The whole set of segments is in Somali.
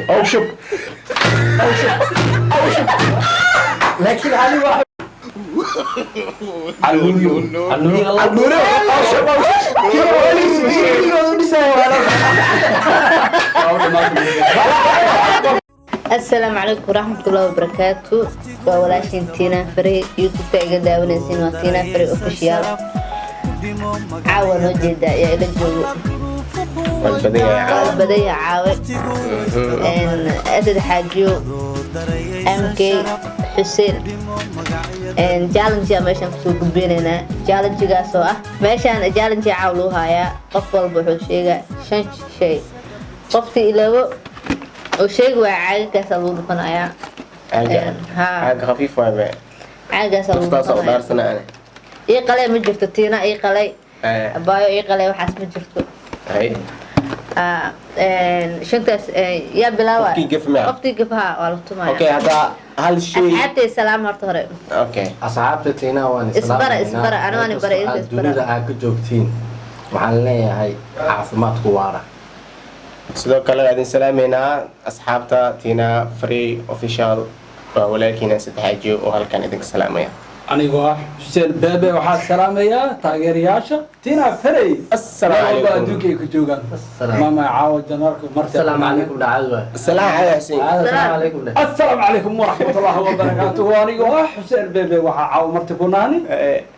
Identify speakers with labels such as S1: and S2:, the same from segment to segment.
S1: Aw shub, aw shub, aw shub.
S2: Laakiin Ali waa
S3: Calnuuriyo.
S1: Alnuure, aw shub, aw shub. Kii waligiis u dhisaya waa.
S4: Asalaamu calaykum waraxmatullahi wabarakaatu. Waa walaashiin Tiina Farey. YouTube-ka iga daawanaysiin waa Tiina Farey Official. Caawa noo jeeda ayaa ila joogo.
S1: Waa badan yahay.
S4: Waa badan yahay caawe. Asad Xaajiyo, MK Xuseen, challenge meeshaan kusoo gudbinaynaa. Challenge-gaas oo ah meeshaan challenge caaw lagu hayaa. Qof walba wuxuu sheegaa shan shay. Qoftii iloobo oo sheegi waaya, caagagaasaa lagu dhufanayaa.
S1: Caaga.
S4: Haa.
S1: Caaga khafiif waay be.
S4: Caagaasaa lagu
S1: Naftaasa u
S4: dhufanaya.
S1: dhaarsana ani.
S4: Ii qalay ma jirto. Tiina ii qalay, abaayo ii qalay, waxaas ma jirto.
S1: Hay.
S4: Shantaas yaa bilaawa?
S1: Qofkii gaf miyaa?
S4: Qofkii gaf, haa, waa la tumaya.
S1: Okay, hadda hal shay.
S4: Asxaabtay salaam horta hore.
S1: Okay.
S2: Asxaabta Tiina waan
S4: Isbara, isbara, ana waan isbara, idinka isbara.
S2: Dunida aad ka joogtiin waxaan leeyahay caafimaadku waara.
S1: Sidoo kale waa idin salaameynaa asxaabta Tina Free Official. Waa walaalkiina Saddexaajiyo oo halkan idinka salaamaya.
S3: Anigoo ah Xuseen Beebe, waxaa salaamayaa taageerayaasha Tina Ferey.
S1: Assalaamu
S3: meel walba
S1: calaykum.
S3: Adduunka ay ku joogaan.
S2: Assalaamu.
S3: Maama caawa janarku marti.
S2: Asalaamu calaykum dhacad waay.
S1: Salaam cali Xuseen.
S2: Asalaamu calaykum dheh.
S3: Assalaamu calaykum waraxmatullaahi wabarakaatuhu. Anigoo ah Xuseen Beebe, waxaa caawa marti ku naani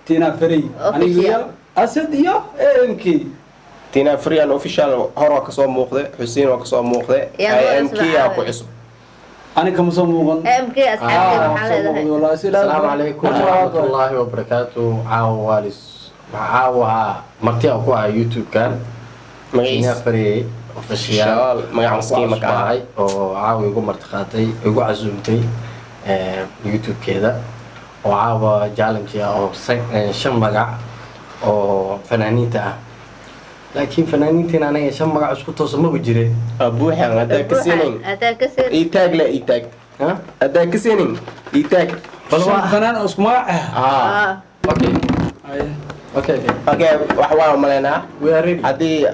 S3: Tina Ferey, anigu iyo Asad iyo AMK.
S1: Tina Free and Official hor waa kasoo muuqday, Xuseen waa kasoo muuqday.
S4: Yaa
S1: IMK yaa ku cusub.
S3: Aniga kama soo muuqan.
S4: MK, asxaabtay waxaa leedahay?
S2: Asalaamu calaykum waraxmatullaahi wabarakaatu. Caawa waalis caawa marti aan ku ahay YouTube-kan Tina
S1: Magaciisa
S2: Farey Official.
S1: Official, magaca miskiin marka ah.
S2: Cusbaahay oo caawa igu martiqaatay, igu casuumtay YouTube-keeda oo caawa challenge ah oo shan magac oo fanaaniinta ah, laakiin fanaaniintiin aniga shan magac isku toosa maba jire.
S1: Waa buuxan haddaa ka siinin.
S4: Haddaa ka siin.
S1: Ii taag le, ii taag.
S2: Ha?
S1: Haddaa ka siinin, ii taag.
S2: Bal
S3: shan
S2: waa
S3: fanaan oo isku magac ah.
S1: Ah.
S2: Okay. Okay.
S1: Okay, wax waa umaleynaa.
S2: We are ready.
S1: Haddii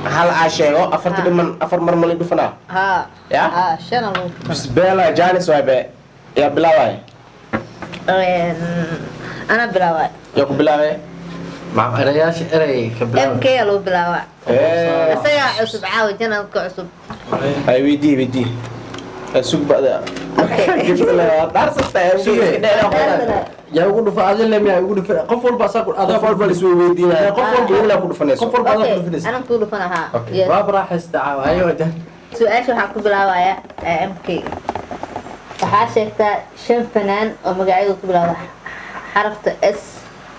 S1: hal aa sheego, afarta dhiman afar mar mali dhufanaa.
S4: Haa.
S1: Ya?
S4: Haa, shana lagu dhufana.
S1: Bisbeela janis waay be. Yaa bilaabay?
S4: Ana bilaabay.
S1: Yaa ku bilaabay?
S2: Ma erayaasha erey ka bilaab.
S4: MK yaa lagu bilaabaa. Isagaa cusub caawa, janalka cusub.
S1: Ay, weydii, weydii. Sug bada.
S2: Suge. Yaa ugu dhufa adin le miyaa ugu dhufa? Qof walba asaa ku
S1: Qof walba la iswey weydiinaya.
S2: Qof walba
S1: Idinlaa ku dhufanayso.
S2: Qof walba adaa ku
S4: Okay.
S2: dhufinaysa.
S4: Anan kuu dhufana, haa.
S2: Okay.
S4: Yes.
S2: Waa raaxaysta caawa, ayo jan.
S4: Su-aasha waxaan ku bilaabayaa MK. Waxaa sheegtaa shan fanaan oo magacyadooda ku bilaaba xarafta S.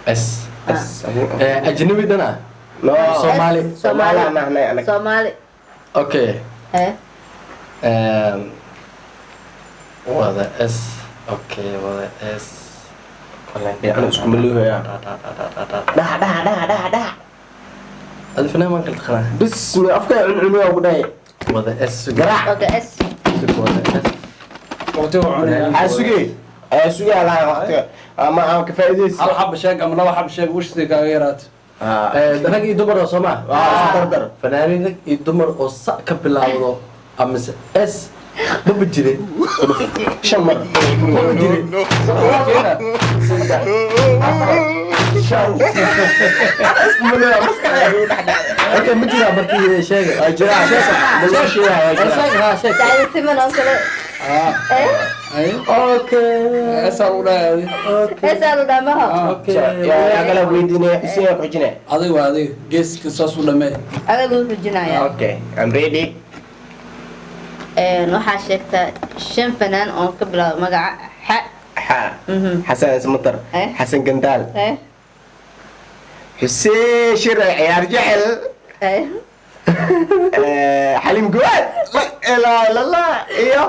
S2: S. Ajnabi dhan ah?
S1: No.
S2: Soomaali.
S4: S,
S1: Soomaali aan nahnay anaga.
S4: Soomaali.
S2: Okay. Wada S, okay, wada S.
S1: Dhinacna isku maluuhaya. Dhac, dhac, dhac, dhac, dhac.
S2: Adi fanaan maan kala taqaanaa?
S1: Bismi afka cuncuniyaa ku dhahay.
S2: Wada S.
S1: Garaac.
S4: Okay, S.
S2: Wada S.
S3: Waqtiga cunaya.
S1: Aa sugay. Aa sugay lahaa waqtiga. Ama aan ka faa'iidaysi.
S3: Hal xab sheeg ama laba xab sheeg, wishtii kaaga yaraato.
S2: Rag iyo dumar oo soo maa?
S1: Waa isku dardar.
S2: Fanaaniin rag iyo dumar oo sa ka bilaawdo amase S maba jire.
S1: Shan mar.
S2: Maba jire.
S1: Saddex. Afar. Shan. Isku maluuhaya maskaxda igu dhex dhacday.
S2: Okay, ma jiraa markii sheega?
S1: Waa jiraa. Maloo sheegaya waa jiraa.
S2: Sheeg, ha, sheeg.
S4: Saacada siman oo kale.
S2: Okay.
S3: S aa lagu dhahay.
S2: Okay.
S4: S aa lu dhamaho.
S2: Okay.
S1: Yaa kala weydiinaya? Xuseen yaa ku xijinaya.
S3: Adiga waa adiga geeska saas u dhamee.
S4: Adaa lagu xujinayaa.
S1: Okay, I'm ready.
S4: Waxaa sheegtaa shan fanaan oo ka bilaabo magaca Xa.
S1: Xa. Xasan Ismatar. Xasan Gandaal. Xuseen Shire Ciyaar Jecel. Xaliim Gowaad. La ilaaha illa Allah. Iyo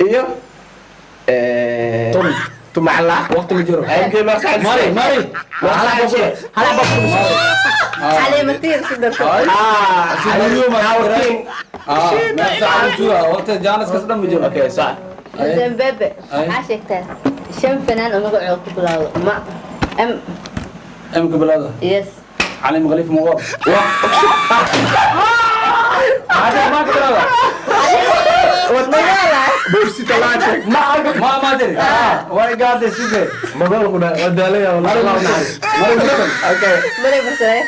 S1: iyo Tumacla.
S3: Waqti ma jiro.
S1: MK Marsax.
S3: Mari, mari.
S1: Hal xabo.
S4: Xaliimatiir ku darto.
S1: Ah, Xaliim Xawatiin.
S3: Waqti jaaniskas dhan ma jiro.
S1: Okay, sax.
S4: Xuseen Bebe, waxaa sheegtaa shan fanaan oo magacooda ku bilaawdo ma M.
S3: M ka bilaawda?
S4: Yes.
S3: Cali Khaliif Mawar. Hada ma ka bilaawda? Way gaadhay suge.
S2: Magool ku dhahay, waa daalaya wallahi.
S3: Maryam Mursal. Maryam Mursal.
S1: Okay.
S4: Maryam Mursal.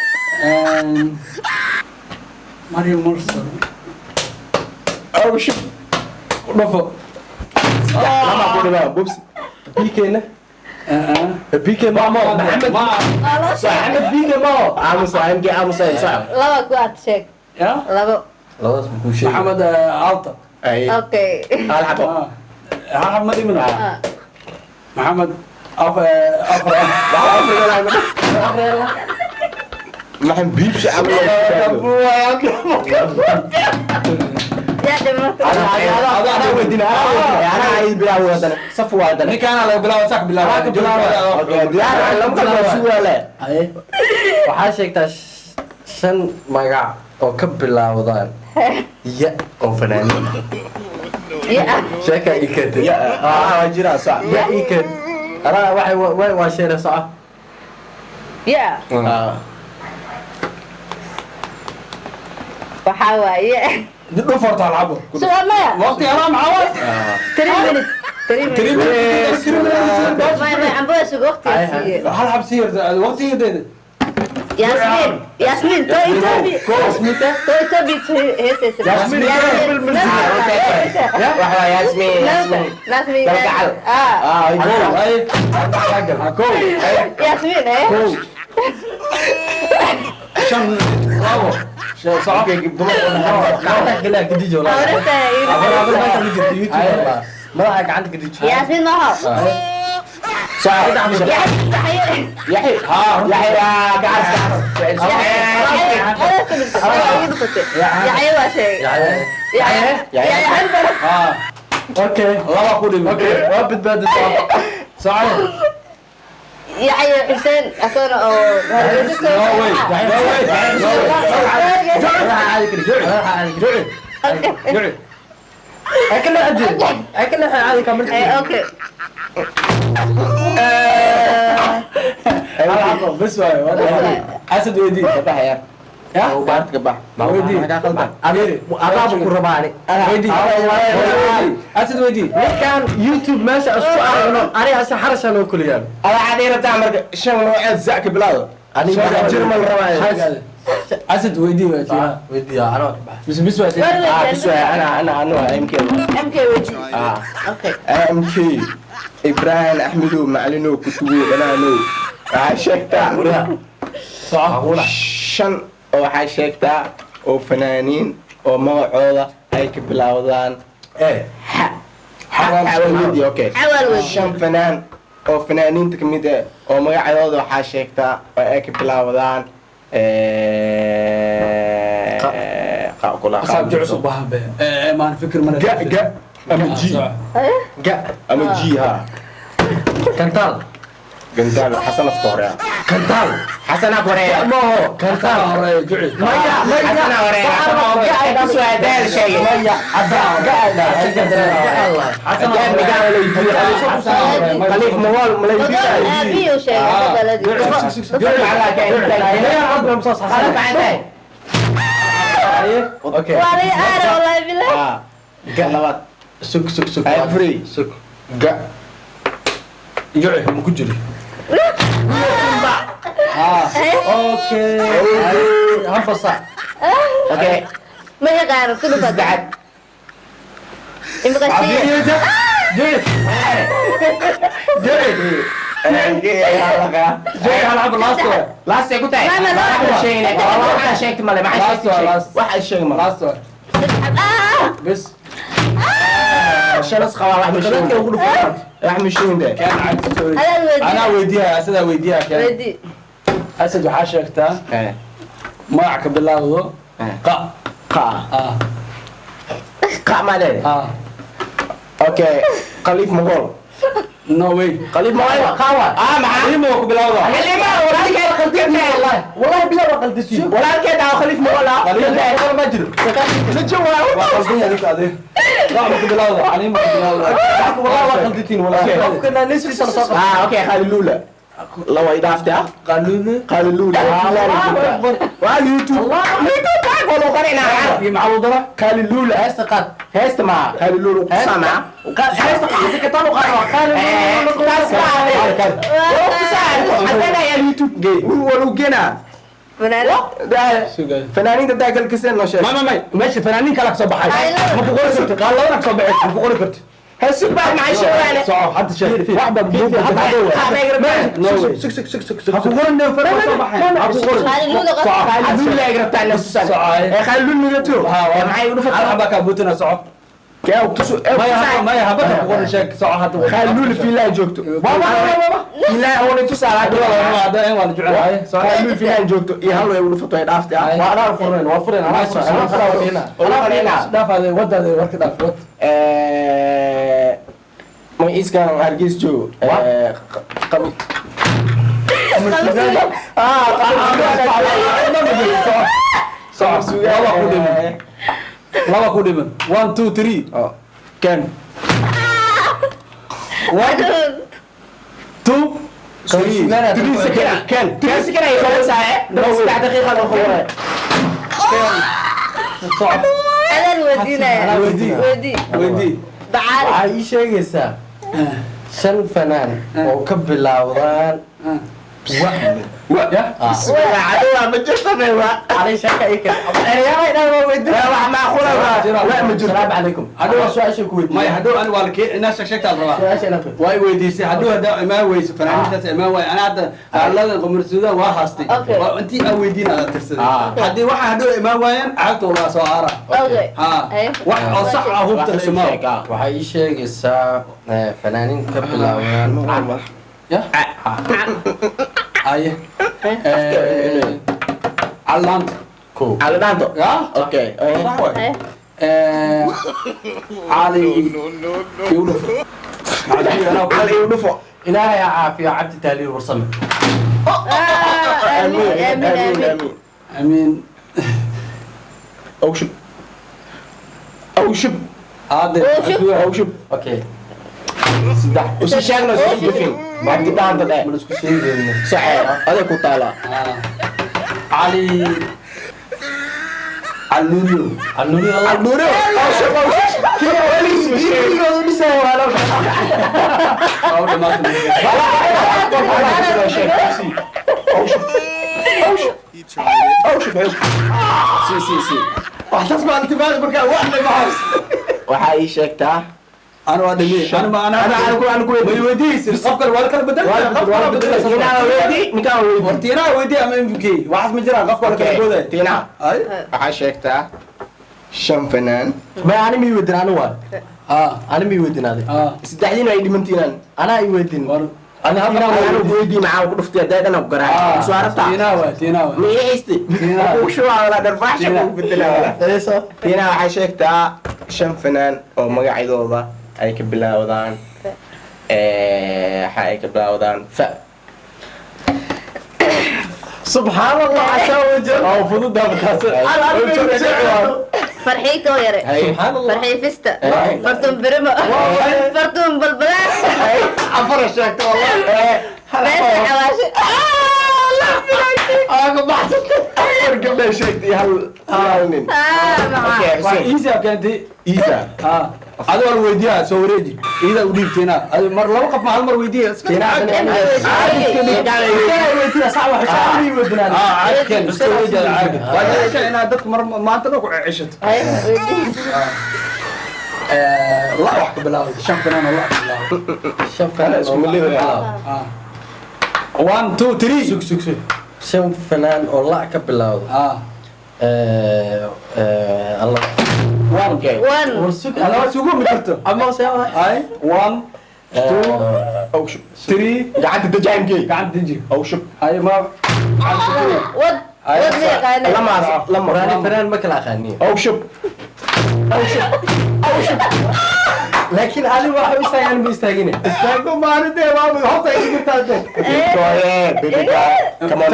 S3: Maryam Mursal.
S1: Oh shit.
S3: Dhafo.
S1: Lama ku dhibaa bubs.
S2: BK na. BK ma mo Maxamed.
S3: Ma.
S4: Waa loo sheegay.
S2: Maxamed BK ma.
S1: Aamus MK aamus sax.
S4: Laba ku aad sheeg.
S3: Ya?
S4: Labo.
S2: Labadaas ma kuu sheegay.
S3: Maxamed Alta.
S1: Ay.
S4: Okay.
S1: Hal xabo.
S3: Hal xabo ma dhimin.
S4: Ah.
S3: Maxamed afar.
S1: Maxamed biibsi camal.
S4: Yaa dhimo.
S1: Ana weydiin, ana ay bilaw wadana. Saf wadana.
S3: Ninkaana laga bilaabo, sax bilaabo.
S1: Okay, diyaar lama kala suwaale.
S2: Haye. Waxaa sheegtaa shan magac oo ka bilaawdaan ya oo fanaaniin.
S4: Ya.
S2: Sheeka ii keentay.
S1: Ya, ah waa jira sax.
S2: Ya ii keent. Anaa waxay waa sheegay soco.
S4: Ya.
S1: Ah.
S4: Waxaa waaye.
S3: Dhuf horta hal xabo.
S4: Su'aal maya.
S3: Waqti anaa maxaa waay?
S4: 3 minutes. 3
S3: Three
S4: minutes.
S3: minutes.
S4: Maya maya ambada sugo waqtiga siiye.
S3: Hal xab sii yarta waqtigeeda.
S4: Yasmin. Yasmin. To Ethiopia. To Ethiopia heesaysa.
S1: Yasmin.
S4: Yasmin.
S1: Waxa waa Yasmin, Yasmin.
S4: Yasmin.
S1: Kalgacal.
S4: Ah.
S1: Ah,
S3: Ay. Kow.
S4: Yasmin eh.
S3: Kow. Shan. Labo. Soco.
S2: Gacanta galaa ka diji wallahi.
S4: Awrta.
S2: Madaxa ka diji YouTube wallahi. Madaxa gacanta ka diji.
S4: Yasmin ma ho.
S1: Sax.
S4: Yasmin.
S1: Yaxi. Yaxi gacan.
S4: Yaxya waa sheegay. Yaxya. Yaxya anbar.
S3: Ah.
S2: Okay.
S3: Laba ku dhimi.
S2: Okay, waa badbaadisay.
S3: Soco.
S4: Yaxya Xuseen asagana oo Hargeysa
S3: No way. No way. No way.
S2: Madaxa caadi ka dhig. Madaxa caadi ka dhig.
S3: Juci.
S2: Akala aje. Akala caadi ka markii.
S4: Okay.
S3: Hal xabo bas waay. Asad weydii.
S1: Baxaya.
S3: Ya?
S1: Baarka bax.
S3: Weydii.
S2: Adaaba ku rabaani.
S3: Weydii. Asad weydii.
S2: Ninkan YouTube meesha isku aragno aniga ase xarasha loo kuliyaan.
S1: Ada caadi rabtaa marka shan nooceed zac ka bilaado.
S2: Aniga
S1: Jirmal rabaa.
S3: Asad weydii waa tii.
S2: Weydiiya anoo ka bax.
S3: Bis bis waa tii.
S1: Ah, bis waay ana ana ana MK.
S4: MK weydii.
S1: Ah.
S4: Okay.
S1: MK Ibrahim Axmedow Macalinow Kutubo Dhanaanow. Waxaa sheegtaa
S3: Soco.
S1: shan oo waxaa sheegtaa oo fanaaniin oo magacooda ay ka bilaawdaan
S2: Eh.
S1: xawal weydii. Okay.
S4: Xawal weydii.
S1: Shan fanaan oo fanaaniinta ka mid ah oo magacooda waxaa sheegtaa oo ay ka bilaawdaan
S3: Asaab juci u baahan be. Maan fikir male.
S1: Ga ga ama G.
S2: Ga.
S1: Ama G ha.
S2: Kantaal.
S1: Gantaal Xasan afka hore.
S2: Kantaal.
S1: Xasan afka hore.
S2: Ma ho kantaal.
S3: Hore juci.
S2: Maya maya.
S1: Xasan hore. Ku soo daal sheegay.
S2: Maya. Ada ga ada. Ga Allah.
S3: Xasan
S1: Daal migaa la yidhi. Khaliif Mawal ma la yidhi.
S4: Madow aabihii uu sheegay baladii.
S2: Okay.
S4: Waa laga aara wallahi billahi.
S1: Ga labaad.
S2: Sug sug sug.
S1: Every.
S2: Sug.
S1: Ga.
S3: Juci ma ku jiri.
S2: Okay. Hal sax.
S1: Okay.
S4: Ma yaqaano ku dhufa.
S1: Saddexaad.
S4: Imika
S3: Juci. Juci.
S1: Juci
S3: Juci hal xabo last waay.
S1: Last ay ku tahay.
S4: Ma, ma,
S1: Waxa sheegay. Waxa sheegtay male. Waxa
S3: Last
S1: sheegtay.
S3: one, last.
S1: Waxa sheegay male.
S3: Last waay. Bas.
S1: Shalas qaba wax ma sheegin. Wax ma sheegin.
S3: Kan cagsi sorry.
S4: Adaa weydii.
S3: Anaa weydiiyaa, asadaa weydiiyaa kan.
S4: Weydii.
S3: Asad waxaa sheegtaa
S1: Eh.
S3: magac ka bilaawdo qa.
S1: Qa.
S3: Ah.
S1: Qa ma leedahay.
S3: Ah.
S1: Okay. Khaliif Mawal.
S3: No way.
S1: Khaliif Mawal.
S2: Qawa.
S1: Ah, maxaa?
S3: Lima ku bilaawda.
S1: Lima walaalkeed qaldan
S2: Wallahi. Wallahi bilaa waa qaldatiin.
S1: walaalkeed ah Khaliif Mawal ah.
S3: Khaliif
S2: Mawal ma jiro.
S1: La jawaab.
S3: Waa qaldan yahay ninka adeeg. Qa ma ku bilaawda, Xaliima ku bilaawda.
S2: Wallahi waa qaldatiin wallahi.
S1: Okay.
S2: Qofkana nisfiisa la soo qabtay.
S1: Ah, okay, Khalil Lula. Laba i dhaaftay ah.
S3: Qaluule.
S1: Qaaliluul. Waa YouTube. YouTube baa wada qoraynaa.
S3: Iyo maxaa lagu daraa?
S1: Qaaliluul.
S2: Heesta qaad.
S1: Heesta ma qaaliluul ku samaa.
S2: Heesta qaad si kataan u qaad waa qaaliluul.
S1: Taas ma haddana ayaa YouTube gey. Waa lagu geenaa.
S4: Fanaanad.
S3: Sugay.
S1: Fanaaniinta daagalkiseen noo sheeg.
S3: Ma meesha fanaaniin kale ka soo baxay. Ma ku qori kartid. Qaalladana ka soo baxay. Ma ku qori kartid.
S1: Heesu baa maxay sheegaane?
S3: Soco hadda sheeg. Wax baa buuga hadda. No way.
S2: Sug sug sug sug sug.
S3: Ha ku qorin dee fanaaniin soo baxay. Ha ku qorin.
S4: Qaaliluula qof.
S1: Qaaliluul ay rabtaa la susaan. Ee qaaliluul naga tiro. Maxay u dhufatay?
S3: Hal xabaa kaa buutina soco.
S1: Kee u tusu?
S3: Maya haba ka qorin sheeg soco hadda.
S1: Qaaliluul fiilaa joogto.
S3: Waa waa waa.
S1: Fiilaa oo ni tusaa
S3: Hadda waa hadda in waa la jecelahay. Soco.
S1: Qaaliluul fiilaa joogto iyo hal way u dhufatay ay dhaaftay.
S2: Waa anaa fureen, waa fureen, anaa fureen, anaa fureen.
S1: Anaa fureen.
S3: Dhaaf adeeg wadaade warka dhaaf wad.
S1: Magaciiskan Hargeysa joogo. Qami.
S3: Soco. Laba ku dhiman. Laba ku dhiman. 1 2 3. Ken. 1 2 3.
S1: 3 second. Ken. 3 second ay qabanaysaa. 3 daqiiqo loo qabanaya.
S3: Soco.
S4: Adaan weydiinaya.
S3: Weydii.
S4: Weydii.
S3: Weydii.
S4: Bacaali.
S2: Waxaa ii sheegaysaa shan fanaan oo ka bilaawdaan
S1: Wa. Cadowa ma jirto mewa.
S2: علي شكا إيك أنا أنا ما ودي
S1: Wax macquul ah wa ma jirto.
S2: السلام عليكم
S3: Hadhow-
S2: سؤال شو كويت
S3: Maya hadhow ani waa la kee inaa sheeg sheegtaa la rabaa.
S2: سؤال أنا كنت
S3: Way weydiisay hadhow haddaa imaan weyso fanaaniintaas imaan waay ana hadda qaaladan qamar suudaan waa haastay.
S4: Okay.
S3: Waa intii aan weydiin aad tirsaday.
S2: Ah.
S3: Haddii waxa hadhow imaan waayaan cagta waa soo aara.
S4: Okay.
S3: Ha. Wax oo sax ah hubta la imaan.
S2: Waxay ii sheegaysaa fanaaniin ka bilaabaan
S3: Ya? Aye. Calaanta.
S2: Kow.
S1: Calaanto.
S3: Ya?
S1: Okay.
S3: Sax waay. Cali Yunus.
S1: Cali Yunufo.
S2: Ilaahay ha caafiyo Cabdi Tahliil Warsame.
S4: Amiin amiin amiin.
S3: Amiin.
S1: Awshub. Awshub.
S3: Aade.
S1: Awshub.
S2: Okay.
S1: Saddex. Usi sheegno isku dhufin. Cabdi dhaanta dheh.
S2: Ma isku sheegayno.
S1: Sax aday ku taalaa.
S3: Cali Alnurio.
S2: Alnurio.
S1: Alnurio. Awshub awshub. Kii wali dhiigoodu dhisay waa loo
S3: Aw dhamaatay.
S1: Awshub. Awshub. Si si si.
S3: Waxtaas baa intibaad markaa wax la maxas.
S1: Waxaa ii sheegtaa
S3: Ana waa dhimay. Ana ma ana
S1: Ana ku ana ku
S3: way weydiisay. Qof kale waa kala bedel. Qof kale bedel.
S1: Tina weydii, ninkaan weydii.
S3: War Tina weydii ama MVK. Waxaas ma jiraan qof kale kala gooday.
S1: Tina.
S3: Ay.
S1: Waxaa sheegtaa shan fanaan.
S2: Ma ani mi weydin ani waa.
S3: Ah.
S2: Ani mi weydin adi.
S3: Ah.
S1: Saddexdiin ay dhimantiinaan.
S2: Anaa i weydin.
S3: War
S2: Ana
S1: Tina
S2: Tina
S1: ku weydii maxaa ku dhuftay hadday dhan ku garaac. Soo aragtaa.
S3: Tina waa Tina waa.
S1: Ma ii haystay.
S3: Tina.
S1: Ku shubaa walaa dharfaaxsha ku bedelaa walaa.
S2: Dhageyso.
S1: Tina waxay sheegtaa shan fanaan oo magacyadooda ay ka bilaawdaan waxa ay ka bilaawdaan fa.
S2: Subxaan Allah عسى وجل.
S3: Oo fududaa taas.
S4: Farxii koo yare.
S2: Subxaan Allah.
S4: Farxii fista. Fartuun birimo. Fartuun balbalaas.
S3: Afar sheegto wallahi.
S4: Beesha xawaashe.
S1: Aaga baxsatay. Afar gabdhaa sheegtay hal hal nin.
S4: Ah,
S1: Okay,
S3: Waa
S1: Xuseen.
S3: easy keentay.
S1: Isa.
S3: Ah. Adiga waa la weydiiyaa soo wareeji. Iyada u dhiib Tina. Adiga mar laba qof ma hal mar weydiiya. Iska
S1: Tina.
S3: Ah, caadi keen. Iska wareeji caadi. Waa jeceshahay inaad dadka mar maanta dhan ku ceshato. La wax ka bilaabay. Shan fanaan oo la ka bilaabay.
S2: Shan fanaan
S1: Isku mid leeyahay.
S3: Ah. 1 2 3.
S2: Sug sug sug. Shan fanaan oo la ka bilaawdo.
S3: Ah.
S2: Allah.
S3: 1.
S1: Okay.
S4: One.
S2: War sug.
S3: Laba sugo ma jirto.
S2: Ama see waay.
S3: Ay 1 2
S1: Awshub.
S3: 3.
S1: Gacanta deji MK.
S3: Gacanta deji.
S1: Awshub.
S3: Ay ma
S4: Wad. Wad ma yaqaanaa.
S1: Lama lama.
S2: Waraani fanaan ma kala aqaaniyo.
S1: Awshub. Awshub. Awshub.
S2: Laakiin ali waxa u istaagan ma istaagine.
S3: istaago maalintee waa horta ay jirtaa de.
S1: Tooye, baby girl. Come on.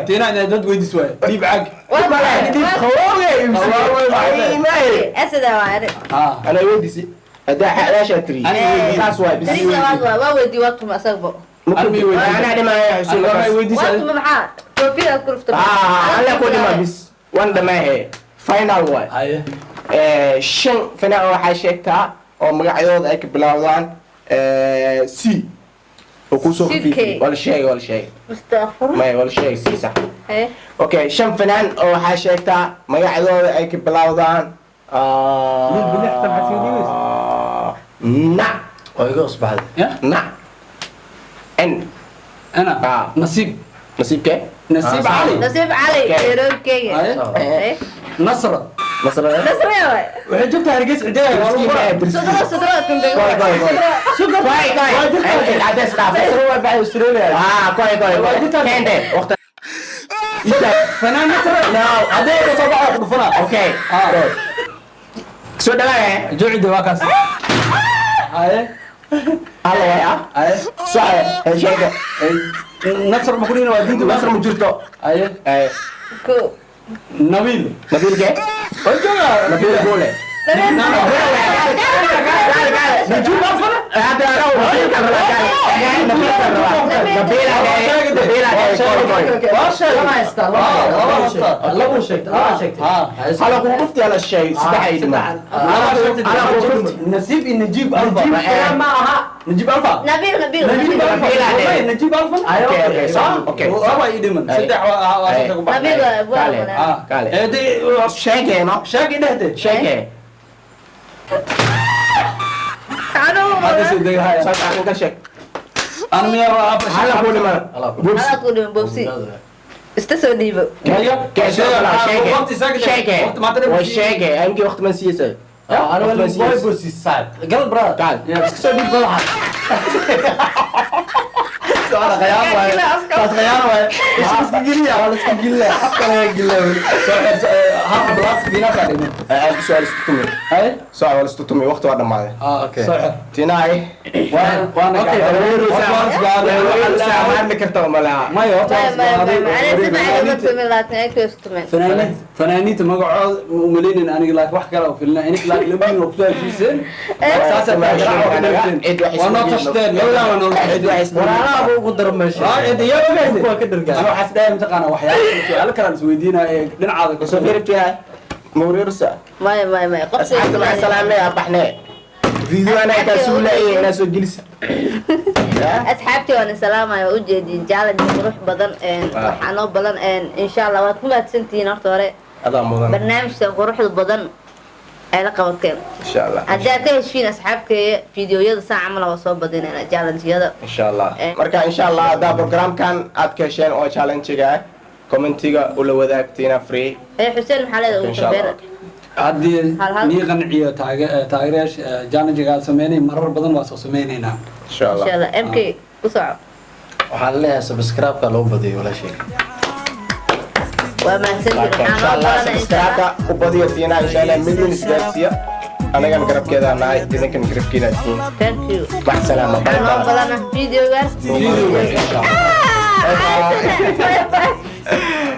S3: Tina inay dad weydiis waaye. Dhiib cag.
S4: Wad.
S1: Dhiib qawooge. Ay,
S4: Asada waa ani.
S3: Ah.
S1: Ana weydiisi. Hadaa xalaasha tiri.
S3: Ani weydiin.
S1: Taas waay bis.
S4: Three labaad waa waa weydii waa tuma asagbo.
S3: Armi weydiin.
S1: Anaa dhimaya Xuseen.
S3: Anaa weydiisay.
S4: Waa tuma maxaa? Koofiyada ku ruftay.
S1: Ah, alla ku dhima bis. Wan dhamaahe. Final waay.
S3: Haye.
S1: Shan fanaan waxaa sheegtaa oo magacyadooda ay ka bilowdaan C oo kusoo
S4: CK.
S1: khafiifiyey. Waa la sheegay, waa la sheegay.
S4: Astaghfirullah.
S1: Maya, waa la sheegay C sax.
S4: Haye.
S1: Okay, shan fanaan oo waxaa sheegtaa magacyadooda ay ka bilowdaan
S3: Mid bidixda maxaad sii dhiibaysaa?
S1: Na.
S2: Oo iga usbaxday.
S3: Ya?
S1: Na N.
S3: Ana.
S1: Ah.
S3: Nasiib.
S1: Nasiibkee?
S3: Nasiib
S2: Ah,
S3: Cali.
S4: Nasiib Cali,
S1: Okay.
S4: Nairobi, Kenya.
S3: Haye.
S4: Haye.
S3: Nasra.
S1: Masra.
S4: Nasri waay.
S3: Waxay joogtaa Hargeysa ciddeeda. Waa lagu qoraa.
S4: Sudro, sudro, kumbe.
S1: Koy, koy, koy.
S3: Sugar.
S1: Koy, koy.
S3: Waa jirtaa.
S1: Cadeys dhaaf.
S2: Nasra waa baxay Australia.
S1: Ah, koy, koy, koy.
S3: Waa jirtaa.
S1: Kende, waqti.
S3: Fanaan Nasra.
S1: No.
S3: Haddii ay soo baxo ku dhufanaa.
S1: Okay.
S3: Ah.
S1: Good. Soo dhawaad.
S3: Jucdi waa kaas. Haye.
S1: Hal waay ah.
S3: Haye.
S1: Sax, sheega.
S3: Nasr ma ku dhihina waa diidi.
S1: Masra ma jirto.
S3: Haye.
S1: Eh,
S4: Ko.
S3: Nabiil.
S1: Nabiilke?
S3: Waa joogaa.
S1: Nabiil Gole.
S3: Najiib Alfana.
S1: Hadda Nabiil kan rabaa, kaale. Nabiil kan rabaa. Nabiil ade, Nabiil ade, koy, koy.
S3: Waa sheegay.
S2: Lama haystaa, lama
S3: Ah, lama
S2: haystaa.
S3: haystaa.
S2: Labo sheegtay, laba sheegtay.
S3: Ah.
S1: Hala ku dhufti, hala sheeg, saddex ay dhimaan.
S3: Laba sheegtay.
S1: Hala ku dhufti.
S3: Nasiib iyo Najiib Alfa.
S1: Najiib
S2: ma aha.
S3: Najiib Alfa.
S4: Nabil, Nabil.
S3: Najiib Alfa.
S1: Nabiil ade.
S3: Wallahi, Najiib Alfa.
S2: Ayo,
S1: Okay, okay,
S2: okay.
S1: so, okay.
S3: Laba ii dhiman.
S1: Ay.
S3: Saddex waa
S1: Ay.
S3: saddex ku baxay.
S4: Nabil waa waa
S1: Kaale.
S4: walaal.
S3: Ah.
S1: Kaale.
S3: Eh,
S1: Sheegee, no?
S3: sheeg i dhehde.
S1: Sheegee.
S4: Anuu
S3: Hadda soo degahaya.
S1: Saas aan ka sheeg.
S3: Aan miyaa waa afar
S1: Hala ku dhiman.
S2: Hala ku
S1: Bubs.
S4: Hala ku dhiman bobsi. Ista soo dhiibo.
S3: Maya.
S1: Sheegee.
S3: Waqti isaga dheh.
S1: Sheegee.
S3: Waqti maanta dhan
S1: Waa sheegee. Amkii waqti man siisay.
S2: Ah, ana wali way boosiis saaxib. Gal brother.
S1: Kaal.
S2: Iska soo dhiib madaxa.
S3: Su'aal khayaan waaye. Taas khayaan waaye. Iska geliya.
S2: Waa la iska geliyaa. Afka laga geliyaa weli.
S3: Soo xir, half glass vina ka dhiman.
S1: Su'aal isku tumi.
S3: Haye.
S1: Su'aal isku tumi. Waqti waa dhammaaday.
S3: Ah,
S2: Okay.
S3: soo xir.
S1: Tinaay.
S3: Waana
S2: Okay.
S1: Maarmi karta malaha.
S3: Maya, horta
S4: Maya,
S3: waa
S4: maya, maya.
S3: isgaaday.
S4: Aniga si fiican uma tumin, laakiin ay ku istumeen.
S3: Fanaaniinta magacooda umaleynin aniga, laakiin wax kale oo filna inik, laakiin labadiin waa kusoo heshiiseen. Saasaa taageeraha waa ku dheerteen. Waa noo tashteen, labadan waa noo tashteen.
S2: Walaalaha buu ugu daro meesha.
S3: Ah, cidda yaa ogayd.
S2: Waa ka dhargaa.
S3: Ana waxaas dhahay mataqaanaa waxyaalo kale, su'aalo kale aan isweydiinaya ee dhinacaada ka
S1: Soo
S3: soo
S1: fiiri Tinaay. Mawriirsa.
S4: Maya, maya, maya. Qof
S1: Asxaabta maca salaamnay aan baxnay. Video anaa kaa suulay inaa soo gelisa.
S4: Asxaabtii waan salaamaya, waa ujeediin challenge qurux badan waxaa noo badan insha Allah. Waad ku mahadsantihiin horta hore
S1: Adaa mudan.
S4: barnaamijkan quruxda badan ay la qabateen.
S1: Insha Allah.
S4: Haddii aad ka heshiin asxaabkeeya, fiidiyoyada saa camal waa soo badinayna challenge-yada.
S1: Insha Allah. Marka insha Allah haddaa programkan aad ka hesheen oo challenge-ga ah, commentiga ula wadaagtiina free.
S4: Ee Xuseen, maxaa leedahay ugu
S1: Insha Allah.
S4: dambeyn?
S3: Haddii
S4: Hal hal.
S3: nii qanciyo taageerayaasha challenge-ga aad sameynay, marar badan waa soo sameynaynaa.
S1: Insha Allah.
S4: Insha Allah. MK, ku soco.
S2: Waxaan leeyahay subscribe-ka loo badiyo walaashay.
S4: Waa mahadsantihiin.
S1: Marka
S4: Waxaa
S1: insha
S4: noo
S1: Allah
S4: badan insha Allah.
S1: subscribe-ka u badiyo Tina, insha Allah million isgaarsiiya. Anagan garabkeeda nahay, idinkan garabkiina tihiin.
S4: Thank you.
S1: Mac salaama. Bye
S4: Waxaa noo
S1: bye.
S4: badana videogan.
S1: Videogan, insha Allah.
S4: Bye bye.